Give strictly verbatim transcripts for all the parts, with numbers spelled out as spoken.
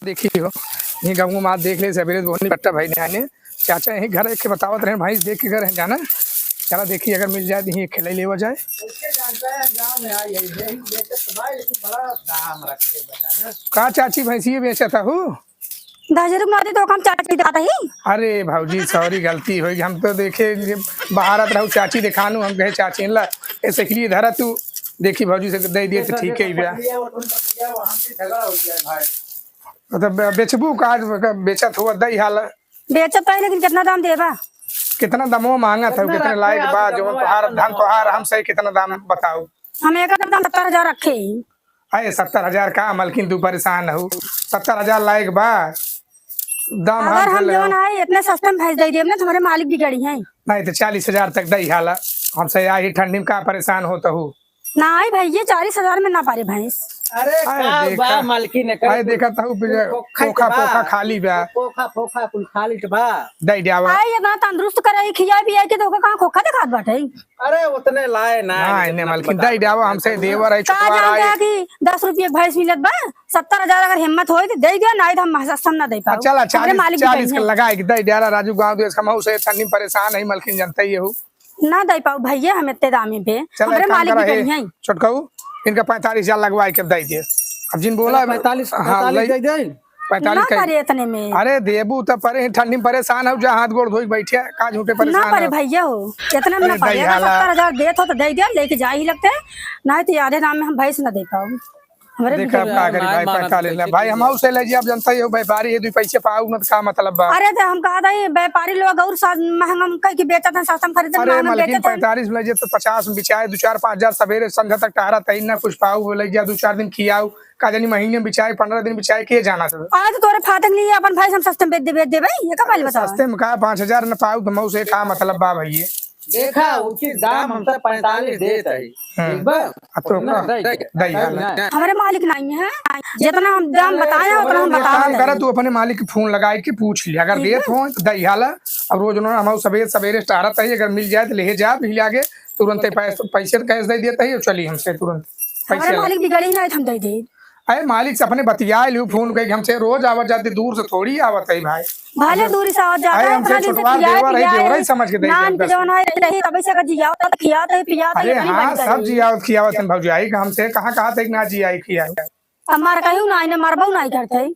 देखी हो, ये गाँव में देख ले, सबेरे बोनी पट्टा भाई ने आने। चाचा यही घर एक के बतावत रहे, भाई देख के घर है जाना। चला देखी, अगर मिल जाए तो यही खेले लेवा जाए। का चाची भैंसिए बेचत हू? दस हजार रुपया दे तो हम चाची दिखाता ही। अरे भौजी, सॉरी, गलती होई, हम तो देखे जे बाहर आत रहू, चाची दिखानू, हम कहे चाची ला, ऐसे के लिए धरा तू, देखी भौजी से दे दिए तो ठीक है भैया। मतलब बे-, बेचबू का, आज बेचत हुआ दई हाल। बेचत है, लेकिन कितना दाम देबा? कितना दामो मांगत है, कितना कितने लायक बा, जो तोहार धन तोहार, हम सही कितना दाम बताऊ? हम एक दाम सत्तर हजार रखे ही। अरे सत्तर हजार का मलकिन, तू परेशान हो, सत्तर हजार लायक बा, दाम अगर हम जौन है इतने सस्ते में भैंस दे देब ना, तो हमारे मालिक बिगड़ी हैं। नहीं तो चालीस हजार तक दई हाला, हमसे आई ठंडी में का परेशान होत हो? नहीं भैया, चालीस हजार में ना पारे भैंस। अरे अरे का देखा, बा मालकिन, एकर अरे देखा तहु खोखा, खोखा बा। खोखा खाली बा। खोखा, खोखा कुल खाली त बा। दई द्यावा। आई इतना तंदुरुस्त करे, खिया पिया के तो ओकर कहाँ खोखा दिखात बाटे? अरे उतने लाए ना, ना, इतना इन्हें मालकिन, बताओ। दई द्यावा, हमसे देवर है, का छोटवा जान रहा गया है। कि दस रुपये भैंस मिलत बा, सत्तर हजार अगर हिम्मत होई तो दे दिया, नहीं तो हम सस्ता ना दे पाओ। चला, हमरे चालीस, मालिक भी चालीस कहीं के हैं। लगाए के दई द्याला राजू, गाँव देश कमाऊ से ठंडी में परेशान है, मालकिन जानते ही हो। ना दे पाऊ भैया, हम इतने दामे पे, चला, हमरे एक काम मालिक करा, भी हे, कहीं हैं। छोटकाऊ, इनका पैंतालीस हजार लगवाए के दई दे। अब जिन बोला, चला, पैंतालीस, हाँ, पैंतालीस लई-, दे दे। पैंतालीस ना कहीं। करे इतने में। अरे देबू तो परे, ठंडी में परेशान हो जा, हाथ गोड़ धोई के बैठे, का झूठे ना परेशान परे हो? भैया हो, इतने में ना अरे परे। दई अगर हाला। सत्तर हजार देत हो तो दे दे, लेके जा ही लगते, नहीं तो आधे दाम में हम भैंस ना दे पाओ। हमरे देखा, अब बिगड़ी का है। करी भाई, माय मानत पैंतालीस नहीं, भाई, हम से ले जी, आप जनता ही हो, व्यापारी है, दुई पैसे पाऊ ना तो का मतलब बा? अरे तो हम कहा था, ये व्यापारी लोग और साथ महंगा में कह के बेचत हैं, सस्ता में खरीदत, अरे महंगा में मलकिन, बेचत हैं। पैंतालीस में ले जी तो पचास में बिचाए, दो चार पाँच हजार सवेरे संझा तक टहरा तही ना कुछ पाऊ, ले जा दो चार दिन खियाऊ, का जानी महीने में बिचाए, पन्द्रह दिन बिचाए, के जाना सब। आज तोरे फाटक लिए अपन भैंस हम सस्ते में बेच दे, बेच देबे, ये का पहले बताओ? सस्ते में का, पाँच हजार न पाऊ तो मऊ से का मतलब बा भैया? देखा, उचित दाम हम सब पैंतालीस देत है, हम्म। ठीक बा? आ तो उतना का? दे, दे, दे, दे, हाला। दे। हमरे मालिक नहीं है, जितना हम दाम बताए हैं, उतना हम एक बता काम रहे करा, हैं। तू अपने मालिक के फोन लगाई के पूछ लिया, अगर ठीक देत बा। हो तो दे हाला। अब रोज उन्होंने हम सवेरे सवेरे टहरत है, अगर मिल जाए तो ले जा, मिल आगे तुरंत पैसे, पैसे तो कैश दे देता है, चली हमसे तुरंत हमरे पैसे ला। मालिक बिगड़ी नहीं, हम दे दे। अरे मालिक से अपने बतिया लियो, फोन करके हमसे रोज आवत जाते, दूर से थोड़ी आवत है भाई। भले दूरी से आवत जाता अरे है, हमसे इतना दिन से छोटवा खियाए देवर है, पियाए देवर है, समझ के दे नान दे के जौन है, रही तभी से अगर जियावत है, खियावत है, पियावत है, अरे इतनी हाँ, बड़ी सब करी। जियावत खियावत हैं भौजाई, हमसे कहाँ कहा थे कि ना जियाई खियाई। हमार कहू ना, इन्हें मरबो नहीं करते।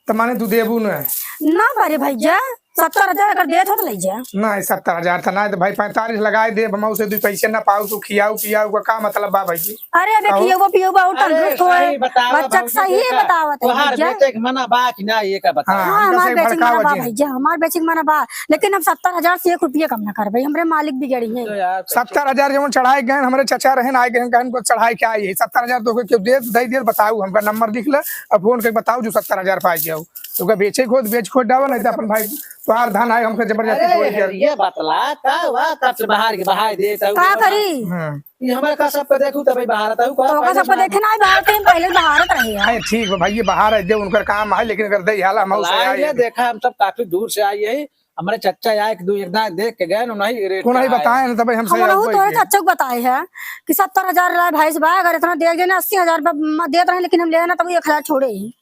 त माने तू देबू न? ना बारे भैया, सत्तर हजार अगर देत हो तो ले जा। ना, सत्तर हजार त ना, तो भाई पैंतालीस लगाए देब, हम उसे दू पैसे ना पाऊ, तू खियाऊ पियाऊ का, का मतलब बा भाई? अरे अबे कहो। खियबो पियबो और अरे तंदुरुस्त होए। सही बतावा बच्चा भौजी, सही देखा, बतावत है तोहार भैया। बेचे के मना बा कि ना, ये का बतावा? हाँ, हाँ, हमका हमार सही बेचे के भड़कावा मना बा जिन। भैया, हमार बेचे के मना बा, लेकिन हम सत्तर हजार से एक रुपया कम ना करबे, हमरे मालिक बिगड़ी हैं। तो यार, सत्तर हजार जवन चढ़ाए गए, हमरे चाचा रहन आए गए, कहन को चढ़ाए के आई है, सत्तर हजार तो क्यों दे, दे दे, बताऊ, हमका नंबर लिख ले, अब फोन करके बताओ जो सत्तर हजार पाए जाओ। तो का बेचे खोद, बेच खोद डावा, नहीं तो अपन भाई तोहार धन आए, हमका जबरदस्ती अरे, थोड़ी कर। ये बतला, का हुआ, कब से बाहर के बाहर देत हूँ, का करी? हम्म। ये हमारे का सबका देखू, तभी बाहर आता हूँ, का तो का पहले सबका बाहर देखे ना, बाहर थे, पहले बाहर रहे हैं। अरे ठीक बा भाई, ये बाहर है, जो उनकर काम है, लेकिन अगर दे हाला, हम बतला उसे आए ये हैं। देखा, हम सब काफी दूर से आए हैं, हमारे चच्चा आए, एक दू, एक दाएं देख के गए, उन्हें रेट को नहीं का है। बताए ना, तभी हम हम सही उन्होंने हुआ तोरे ही है। चच्चा को बताए है कि सत्तर हजार ला भैंस बा, अगर इतना दे देना, अस्सी हजार रुपया म-, देत रहे, लेकिन हम ले ना, तब ये खिला छोड़े ही।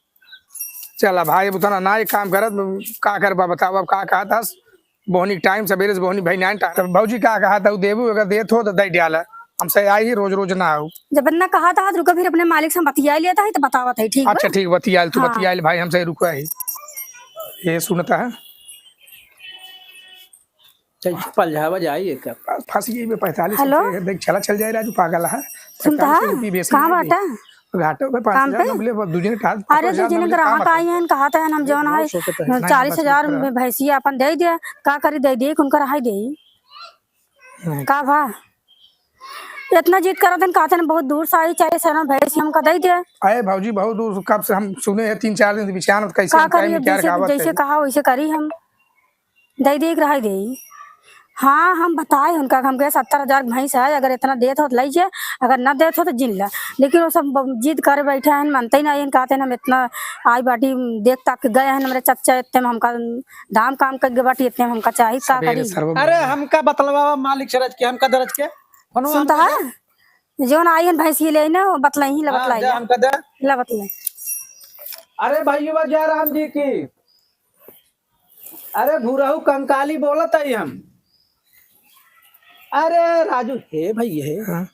चला भाई, अब उतना ना एक काम करत, का करबा बताओ, अब का कहत हस? बोहनी टाइम सवेरे से बोहनी भाई नाइन टाइम। तब भौजी का कहत हऊ, देबू अगर देत हो तो दे डाला, हमसे आई ही रोज रोज ना आऊ। जब इतना कहत हऊ, रुको फिर अपने मालिक से बतिया लेता है तो बतावत है, ठीक बा? अच्छा ठीक, बतियाल तू, हाँ। बतियाल भाई, हमसे रुको है। ये सुनता है। चल, पलझावा जाई एकर। फंस गई बे पैंतालीस हेलो? रुपये, देख, चला चल जाए राजू, पागल है। सुनता पैंतालीस है? रुपये बेसी कहाँ नहीं दे। बाटा? घाटो पे पाँच काम हजार पे? हम ले, बस दू जने का, अरे, पचास दू हजार जने हम ले, का ग्राहक मतलब? आई हैं, कहत हैं, हम जौन बहुत है, सोचत है, नहीं, चालीस हजार बस में भैंसिया अपन दे दिया, का करी, दे दिए, उनका रहाई दे। नहीं। का भा? इतना जिद करत हैं, कहत हैं, बहुत दूर से आई, चालीस हजार में भैंसिया हमका दे दिया। अरे भौजी, बहुत दूर, कब से हम सुने हैं, तीन चार दिन से बिचान, कैसे का हम करी, time अब निकाल जैसे, के आवत जैसे है। कहा, वैसे करी हम। दे दे, रह गई। हाँ, हम बताए उनका, हम कहे, "सत्तर हजार भैंस है, अगर इतना देत हो तो ले जा, अगर ना देत हो तो जिन ला।" लेकिन वो सब ब-, जिद करे बैठे हैं, मानते ही नहीं हैं, कहते हैं, "हम इतना आई बाटी देख तक गए हैं, हमारे चच्चा इतने में हमका दाम काम कर गए बाटी, इतने में हमका चाहिए, का सबेरे करी?" सरवा अरे, बोला। हमका बतलवा मालिक से रज के, हमका दरज के, फोनवा सुनता हमका है? दे। जौन आई हैं भैंस ये ले ना, बतलाई ही, ला हाँ, बतलाई दे, ला। हमका दे। ला बतलाई। अरे भैया जयराम जी की। अरे भूरहू कंकाली बोलत हई हम। अरे राजू, हे भैया, हे। हाँ।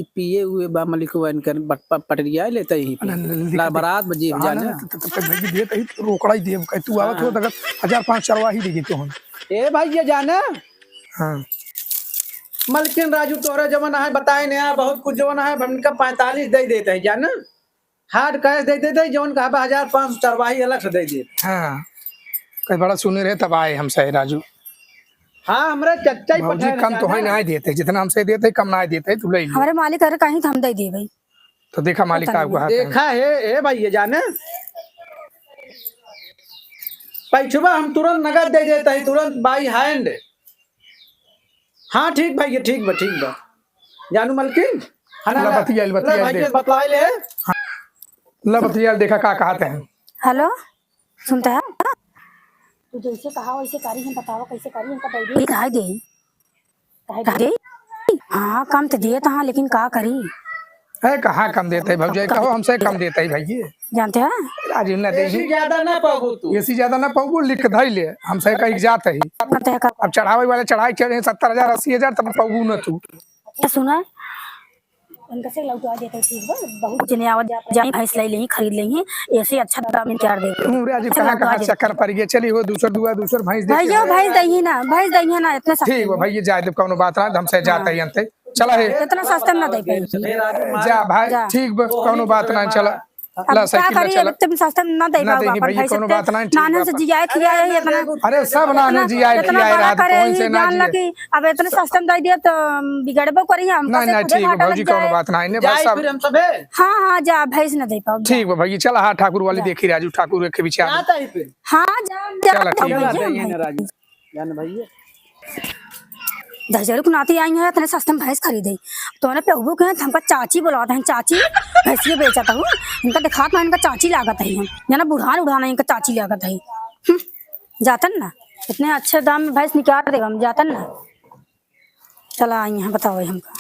ई पिए हुए बा मलिकवा इनकर बट-, प-, पटरिया लेत ही। अरे, ले, ले, ला ले। बरात बजी हाँ, जाने। ना, तो, तो, तो, तो, तो, ये तो रोकड़ा ही देब, कहे तू आवत हो, हाँ। तो अगर हजार पाँच चरवाही दे देते हो। ए भैया जाने। हाँ। मलकिन राजू तोहरा जवन आहे बताए ने, बहुत कुछ जवन आहे, हम इनका पैंतालीस दे देत ही जाने। Hard cash दे देत ही, जौन कहबा हजार पाँच सौ चरवाही अलग से दे देत। हाँ, कई बड़ा सुने रहे तब आए हमसे राजू। हाँ, हमरे चच्चा ही भौजी पठाए कम रहे तो है जाने। ना देते, जितना हमसे देते कम ना देते, तू ले ले। हमरे मालिक अरे कहीं तो हम दे दिए भाई। तो देखा मालिक पता का नहीं। हुआ है। देखा है, ए भाई ये जाने, पैसवा हम तुरंत नगद दे देत ही, तुरंत by hand। हाँ, ठीक भैया, ठीक बा, ठीक बा। जानू मलकिन, है ना? ला बतियाइल, ला बतियाइल भाई दे। के बतलाए ले। हाँ। ला बतियाइल, देखा का कहते हैं। हेलो, सुनता है? तू जैसे कहा वैसे करी, हम बतावा कैसे करी, हमका दे दे। ये कहा दे? कहा कहा दे? दे? हाँ, कम तो दिए तो हाँ, लेकिन का करी? है, कहाँ कम देते हैं भौजी? कहो, हमसे कम देते हैं भैया। जानते हैं? राजू ना दे। एसी ज्यादा ना पाबू तू। एसी ज्यादा ना पाबू, लिख धई ले। हमसे कहीं जात ही। जानते हैं का? अब चढ़ावे वाले चढ़ाई चढ़े सत्तर हजार, अस्सी हजार, तब पाबू ना तू। ये सुना, उनका से लौटवा देते हैं, ठीक बा? बहुत जने आवत जात जाए, भैंस ले लेही, खरीद लेही, ऐसे अच्छा दाम में तैयार दे। तू राजू कहाँ, कहाँ चक्कर पड़ गया? चली हो दूसर दुआ, दूसर भैंस देखी भैया, हो। भैंस दही ना, भैंस दही ना, इतने सस्ते ठीक बा में। भैया, जाए दे, कौनो बात ना, हमसे जात हाँ। ही अंते। चला हे। इतना सस्ता में ना दे पाई। जा भाई, जा। ठीक बा, कौनो बात ना, चला। अब ला का साइकिल ला करी, चला। अब तुम सस्ता में ना दे ना पाओ देही अपन भैया, भाई कौनो सबके बात ना, ठीक नानन बा से अपन। जियाए खियाए है इतना। अरे सब नानन इतना, जियाए इतना खियाए बड़ा रहा, करे कौन ही से ना जान ला जिए। कि अब इतना सस्ता में दे दिया तो बिगड़बो करी हम, नहीं, कैसे नहीं, खुदे ठीक बा घाटा भौजी, लग कौनो जाए। बात ना, इन्हें जाई बस सब। फिर हम सबे। हाँ, हाँ, जा, भैंस ना दे पाओ, जा। ठीक बा भौजी, चला, हाँ, ठाकुर वाली जा। देखी राजू ठाकुर के विचार। जाता ही पे। हाँ, जा, जा, चला, जा, ठीक बा। भैया, चला, हम ये ना भाई। राजू। जान भैया। दहिजरू के नाती आई हैं, इतने सस्ते में भैंस खरीदे। तोने पेहबू के हैं, हमका चाची बोलावत हैं, चाची, भैंसिया बेचत हूँ। इनका देखात ना, इनका चाची लागत है, हम जाना बुढ़ान उढ़ान है, इनका चाची लागत है। हम्म, जातन ना, इतने अच्छे दाम में भैंस निकाल देब हम, जातन ना। चला आई हैं, बताओ हमका।